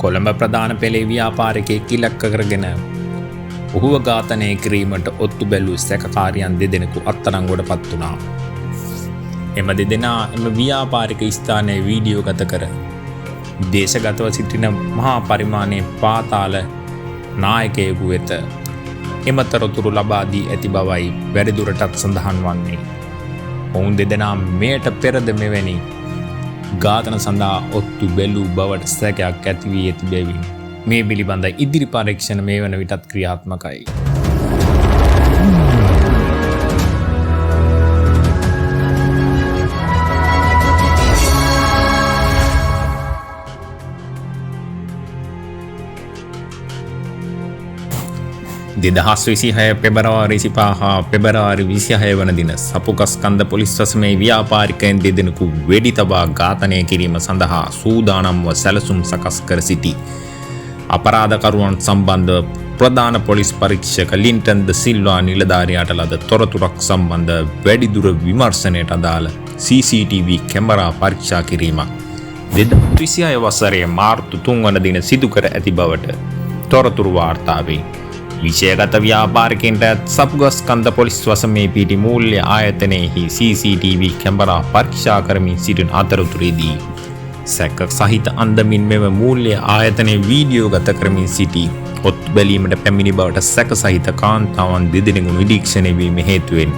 කොළඹ ප්‍රධාන පෙළේ ව්‍යාපාරිකයෙක් ඉලක්ක කරගෙන ඔහුව ඝාතනය කිරීමට ඔත්තු බැලූ සැකකාරයන් දෙදෙනෙකු අත්අඩංගුවට පත් වුණා. එම දෙදෙනා එම ව්‍යාපාරික ස්ථානයේ වීඩියෝ ගත කර දේශගතව සිටින මහා පරිමාණයේ පාතාල නායකයෙකු වෙත එම තොරතුරු ලබා දී ඇති බවයි වැඩිදුරටත් සඳහන් වන්නේ. ඔවුන් දෙදෙනා මෙයට පෙරද මෙවැනි ඝාතන සඳහා ඔත්තු බැලූ බවට සැකයක් ඇති වී ඇති බැවින් මේ පිළිබඳ ඉදිරි පරීක්ෂණ මේ වන විටත් ක්‍රියාත්මකයි. 2026 පෙබරවාරි 25 හා පෙබරවාරි 26 වන දින සපුගස්කන්ද පොලිස් වසමේ ව්‍යාපාරිකයන් දෙදෙනෙකු වෙඩි තබා ඝාතනය කිරීම සඳහා සූදානම්ව සැලසුම් සකස් කර සිටි අපරාධකරුවන් සම්බන්ධව ප්‍රධාන පොලිස් පරීක්ෂක ලින්ටන් ද සිල්වා නිලධාරියාට ලද තොරතුරක් සම්බන්ධ වැඩිදුර විමර්ශනයට අදාළ CCTV camera පරීක්ෂා කිරීමක් 2026 වසරේ මාර්තු 3 වන දින සිදු කර ඇති බවට තොරතුරු වාර්තා වේ. විෂයගත ව්‍යාපාරිකයින්ට සපුගස්කන්ද පොලිස් වසමේ පිහිටි මූල්‍ය ආයතනයෙහි CCTV camera පරීක්ෂා කරමින් සිටින අතරතුරේදී සැක සහිත අන්දමින් මෙම මූල්‍ය ආයතනයේ වීඩියෝ ගත කරමින් සිටි ඔත්තු බැලීමට පැමිණි බවට සැක සහිත කාන්තාවන් දෙදෙනෙකු නිරීක්ෂණය වීම හේතුවෙන්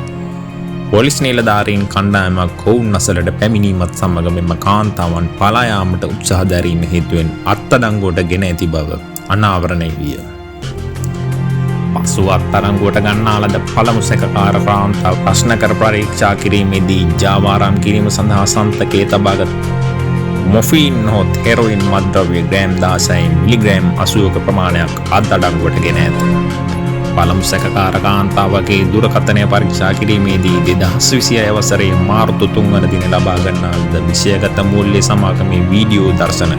පොලිස් නිලධාරීන් කණ්ඩායමක් ඔවුන් අසලට පැමිණීමත් සමග මෙම කාන්තාවන් පලා යාමට උත්සාහ දැරීම හේතුවෙන් අත්අඩංගුවට ගෙන ඇති බව අනාවරණය විය. පසුව අත්අඩංගුවට ගන්නා ලද පළමු සැකකාර කාන්තාව ප්‍රශ්න කර පරීක්ෂා කිරීමේදී ජාවාරම් කිරීම සඳහා සන්තකයේ තබාගත් මොෆීන් නොහොත් හෙරොයින් මත්ද්‍රව්‍ය ග්‍රෑම් 16 මිලිග්‍රෑම් 80ක ප්‍රමාණයක් අත්අඩංගුවට ගෙන ඇත. පළමු සැකකාර කාන්තාවගේ දුරකථනය පරීක්ෂා කිරීමේදී 2026 වසරේ මාර්තු 3 වන දින ලබා ගන්නා ලද විෂයගත මූල්‍ය සමාගමේ වීඩියෝ දර්ශන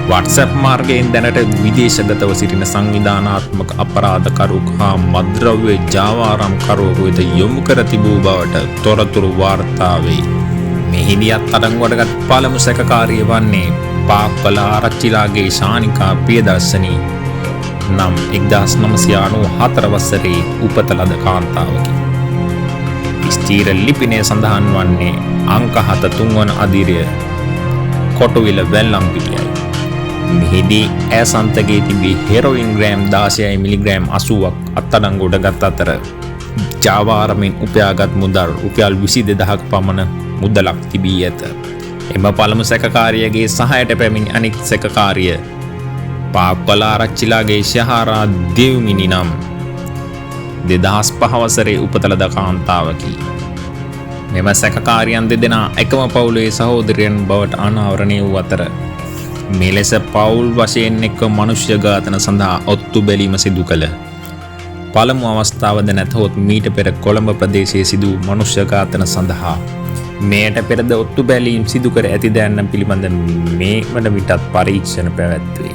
WhatsApp මාර්ගයෙන් දැනට විදේශගතව සිටින සංවිධානාත්මක අපරාධකරුවෙකු හා මත්ද්‍රව්‍ය ජාවාරම්කරුවෙකු වෙත යොමු කර තිබූ බවට තොරතුරු වාර්තා වේ. මෙහිදී අත්අඩංගුවටගත් පළමු සැකකාරිය වන්නේ පාක්වල ආරච්චිලාගේ ශානිකා ප්‍රියදර්ශනී නම් 1994 වසරේ උපත ලද කාන්තාවකි. ස්ථීර ලිපිනය සඳහන් වන්නේ අංක 7 තුන්වන අදිරය කොටුවිල වැල්ලම්පිටියයි. මෙහිදී ඈ සන්තකයේ තිබී හෙරොයින් ග්‍රෑම් 16 මිලිග්‍රෑම් 80ක් අත්අඩංගුවට ගත් අතර ජාවාරමින් උපයාගත් මුදල් රුපියල් 22,000ක පමණ මුදලක් තිබී ඇත. එම පළමු සැකකාරියගේ සහායට පැමිණි අනෙක් සැකකාරිය පාක්වල ආරච්චිලාගේ ශහාරා දෙව්මිනි නම් 2005 වසරේ උපත ලද කාන්තාවකි. මෙම සැකකාරියන් දෙදෙනා එකම පවුලේ සහෝදරයන් බවට අනාවරණය වූ අතර මෙලෙස පවුල් වශයෙන් එක්ව මනුෂ්‍ය ඝාතන සඳහා ඔත්තු බැලීම සිදු කළ පළමු අවස්ථාවද නැතහොත් මීට පෙර කොළඹ ප්‍රදේශයේ සිදු වූ මනුෂ්‍ය ඝාතන සඳහා මෙයට පෙරද ඔත්තු බැලීම් සිදු කර ඇති දෑන්න පිළිබඳ මේ වන විටත් පරීක්ෂණ පැවැත්වේ.